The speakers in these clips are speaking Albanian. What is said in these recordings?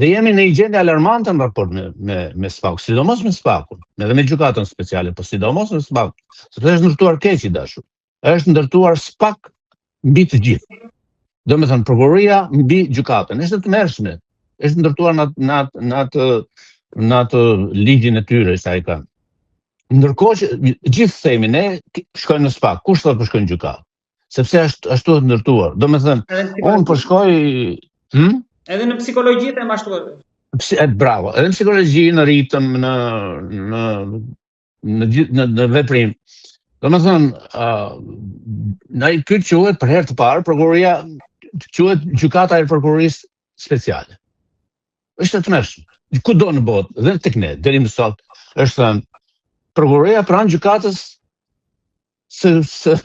Dhe jemi në një gjendje alarmante në raport me me me SPAK, sidomos me SPAK-un, edhe me gjykatën speciale, po sidomos me SPAK, sepse është ndërtuar keq i dashur. Është ndërtuar SPAK mbi të gjithë. Domethënë prokuroria mbi gjykatën. Është e tmerrshme. Është ndërtuar në në në atë në atë ligjin e tyre sa i kanë. Ndërkohë që gjithë themi ne shkojmë në SPAK, kush thotë po shkojmë në gjykatë? Sepse është ashtu është ndërtuar. Domethënë, unë po shkoj, hm? Edhe në psikologji them ashtu. Psi, e, bravo, edhe në psikologji, në ritëm, në në në gjithë në, në veprim. Domethënë, uh, në ky quhet për herë të parë prokuroria quhet gjykata e prokurorisë speciale. Është e tmerrshme. Kudo në botë dhe tek ne deri më sot është thënë prokuroria pranë gjykatës së, së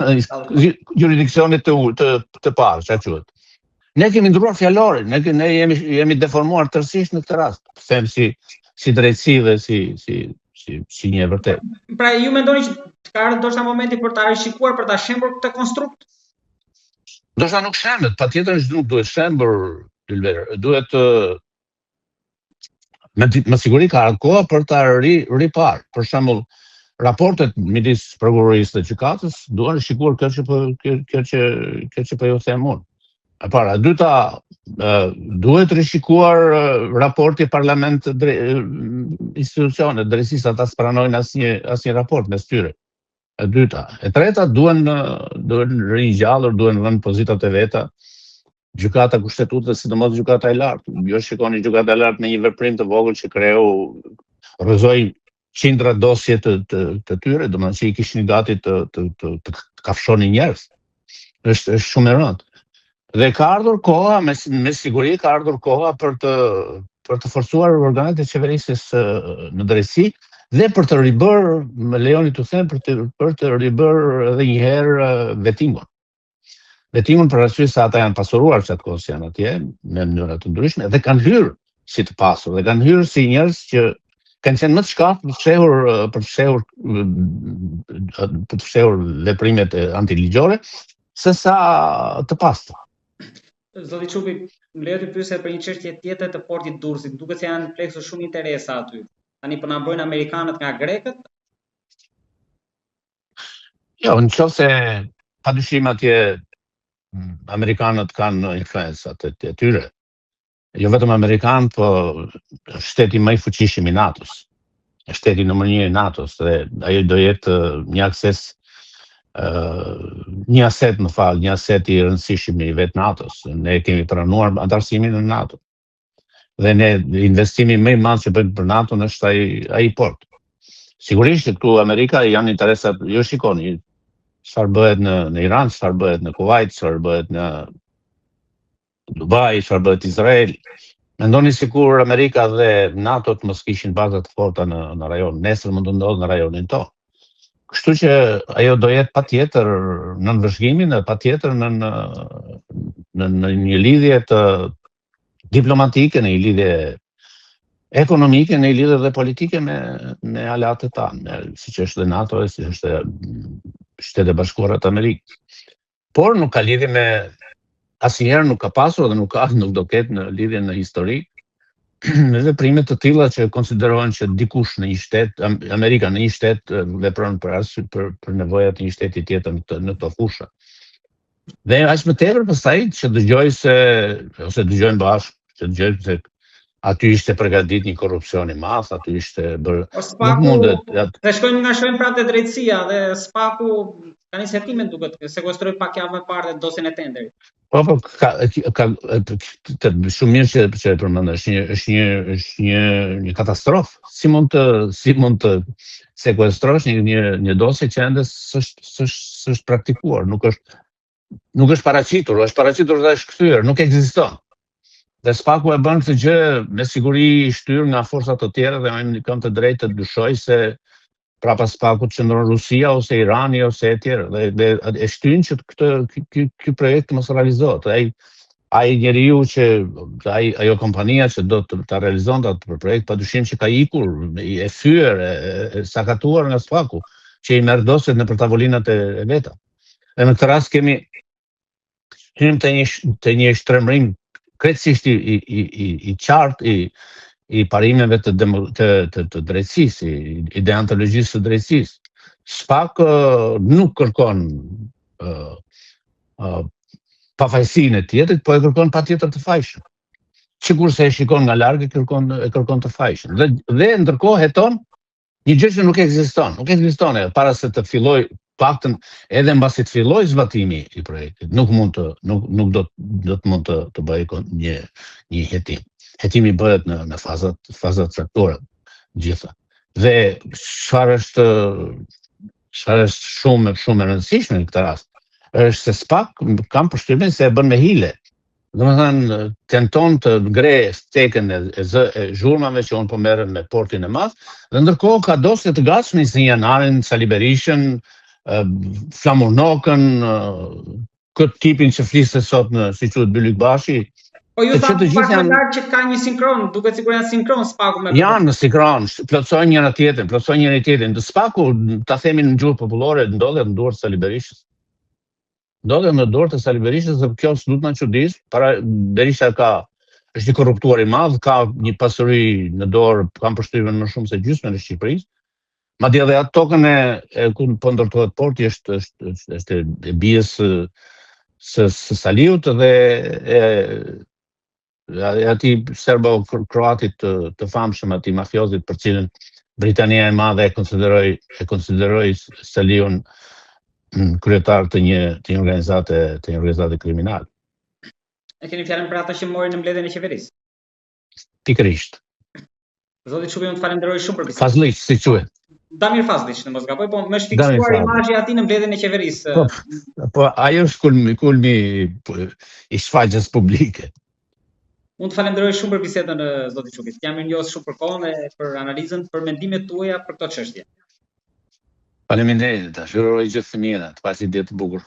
juridiksionit të të të parë, çfarë quhet. Ne kemi ndruar fjalorin, ne ne jemi jemi deformuar tërësisht në këtë rast. Them si si drejtësi dhe si si si si një e vërtetë. Pra ju mendoni që ka ardhur ndoshta momenti për ta rishikuar, për ta shembur këtë konstrukt? Ndoshta nuk shembet, patjetër që nuk duhet shembur, Dylber. Duhet të me, me siguri ka ardhur koha për ta ri, riparë. Për shembull, raportet midis prokurorisë dhe gjykatës duhen shikuar kjo që po kjo, kjo që kjo që po ju them unë. E para, e dyta, duhet rishikuar raporti parlament dre, institucionet drejtësisë ata s'pranojnë asnjë asnjë raport mes tyre. E dyta, e treta duhen duhen ringjallur, duhen vënë pozitat e veta. Gjykata kushtetuese, sidomos gjykata e lartë. Ju shikoni gjykata e lartë me një veprim të vogël që kreu rrëzoi qindra dosje të të, të tyre, domethënë që i kishin gati të të të, të, të kafshonin njerëz. Është është shumë e rëndë. Dhe ka ardhur koha, me, me siguri ka ardhur koha për të për të forcuar organet e qeverisjes në drejtësi dhe për të ribërë, më lejoni të them, për të për të ribërë edhe një herë vetingun. Vetingun për arsye se ata janë pasuruar gjatë kohës që janë atje në mënyra të ndryshme dhe kanë hyrë si të pasur dhe kanë hyrë si njerëz që kanë qenë më të shkathët për të fshehur për të fshehur për të fshehur veprimet antiligjore se sa të pastër. Zoti Çupi, më lejo të pyes për një çështje tjetër të portit Durrësit. Duket se janë pleksur shumë interesa aty. Tani po na mbrojnë amerikanët nga grekët? Jo, në qoftë se padyshim atje mm, amerikanët kanë influencat e, e tyre. Jo vetëm amerikanë, po shteti më i fuqishëm i NATO-s. Shteti numër 1 i NATO-s dhe ajo do jetë një akses ë një aset, më fal, një aset i rëndësishëm i vetë NATO-s. Ne kemi pranuar anëtarësimin në NATO. Dhe ne investimi më i madh që bëjmë për NATO-n është ai ai port. Sigurisht që këtu Amerika janë interesat, ju shikoni çfarë bëhet në në Iran, çfarë bëhet në Kuwait, çfarë bëhet në Dubai, çfarë bëhet Izrael. Mendoni sikur Amerika dhe NATO të mos kishin baza të forta në në rajon, nesër mund të ndodhë në rajonin tonë. Kështu që ajo do jetë patjetër nën vëzhgimin dhe patjetër në në në në një lidhje të diplomatike, në një lidhje ekonomike, në një lidhje dhe politike me me aleatët tanë, me, siç është dhe NATO, siç është Shtetet e Bashkuara të Amerikës. Por nuk ka lidhje me asnjëherë nuk ka pasur dhe nuk ka nuk do ketë në lidhje në histori me veprime të tilla që konsiderohen që dikush në një shtet, Amerika në një shtet vepron për arsye për për nevojat e një shteti tjetër në këtë në këto fusha. Dhe aq më tepër pastaj që dëgjoj se ose dëgjojmë bashkë, që dëgjojmë se aty ishte përgatit një korrupsion i madh, aty ishte bërë po SPAK-u, nuk mundet. At... Dhe shkojmë nga shkojmë prapë te drejtësia dhe SPAK-u ka nisë hetimet duket, sekuestroi pak javë më parë dhe dosjen e tenderit. Po po ka ka të, shumë mirë që që e përmend, është një është një është një një katastrofë. Si mund të si mund të sekuestrosh një një një dosje që ende s'është s'është s'është praktikuar, nuk është nuk është paraqitur, është paraqitur dhe është kthyer, nuk ekziston. Dhe SPAK-u e bën këtë gjë me siguri i shtyrë nga forca të tjera dhe unë kam të drejtë të dyshoj se prapa SPAK-ut qëndron Rusia ose Irani ose e tjerë dhe, dhe e shtyn që këtë ky ky projekt të mos realizohet. Ai ai njeriu që ai ajo kompania që do të ta realizonte atë projekt padyshim që ka ikur e fyer e, e sakatuar nga SPAK-u që i merr dosjet nëpër tavolinat e, e veta. Dhe në këtë rast kemi hymë te një te një shtrembërim krejtësisht i i i i, i qartë i i parimeve të demo, të të, të drejtësisë, i, i deontologjisë së drejtësisë. SPAK nuk kërkon uh, uh, pafajësinë e tjetrit, po e kërkon patjetër të fajshëm. Sikurse e shikon nga larg e kërkon e kërkon të fajshëm. Dhe dhe ndërkohë heton një gjë që nuk ekziston, nuk ekziston ajo para se të filloj paktën edhe mbasi të filloj zbatimi i projektit, nuk mund të nuk nuk do do të mund të të bëjë një një hetim. Hetimi bëhet në në fazat fazat caktuara gjitha. Dhe çfarë është çfarë është shumë shumë e rëndësishme në këtë rast, është se SPAK kam përshtypjen se e bën me hile. Domethënë, tenton të ngre stekën e, e, zë, e zhurmave që unë po merrem me portin e madh, dhe ndërkohë ka dosje të gatshme si Janarin, Sali Berishën, Flamur Nokën, këtë tipin që fliste sot në si quhet Bylykbashi, Po ju thatë pak më lart që ka një sinkron, duket sikur janë sinkron SPAK-u me Janë në sinkron, plotësojnë njëra tjetrën, plotësojnë njëri tjetrin. SPAK-u, ta themi në gjuhë popullore, ndodhet në duart e Sali Berishës. Ndodhet në duart e Sali Berishës dhe kjo s'duhet na çudis, para Berisha ka është i korruptuar i madh, ka një pasuri në dorë, kam përshtypjen më shumë se gjysmën e Shqipërisë. Madje edhe atë tokën e, e ku po ndërtohet porti është është është, është e bijës së së, së Saliut dhe e e atij serbo kroatit të, të famshëm, atij mafiozit për cilën Britania e Madhe e konsideroi e konsideroi Saliun kryetar të një të një organizate të një organizate kriminale. E keni fjalën për ato që mori në mbledhjen e qeverisë. Pikërisht. Zoti Çupi, unë të falenderoj shumë për bisedën. Fazlliç, si quhet? Damir Fazlliç, në mos gaboj, po më është fiksuar imazhi atij në mbledhjen e qeverisë. Po, po ajo është kulmi, kulmi i shfaqjes publike. Unë të falenderoj shumë për bisedën, zoti Çupi. Jam mirënjohës shumë për kohën dhe për analizën, për mendimet tuaja për këto çështje. Faleminderit, tash uroj gjithë të mirat, pasi ditë të bukur.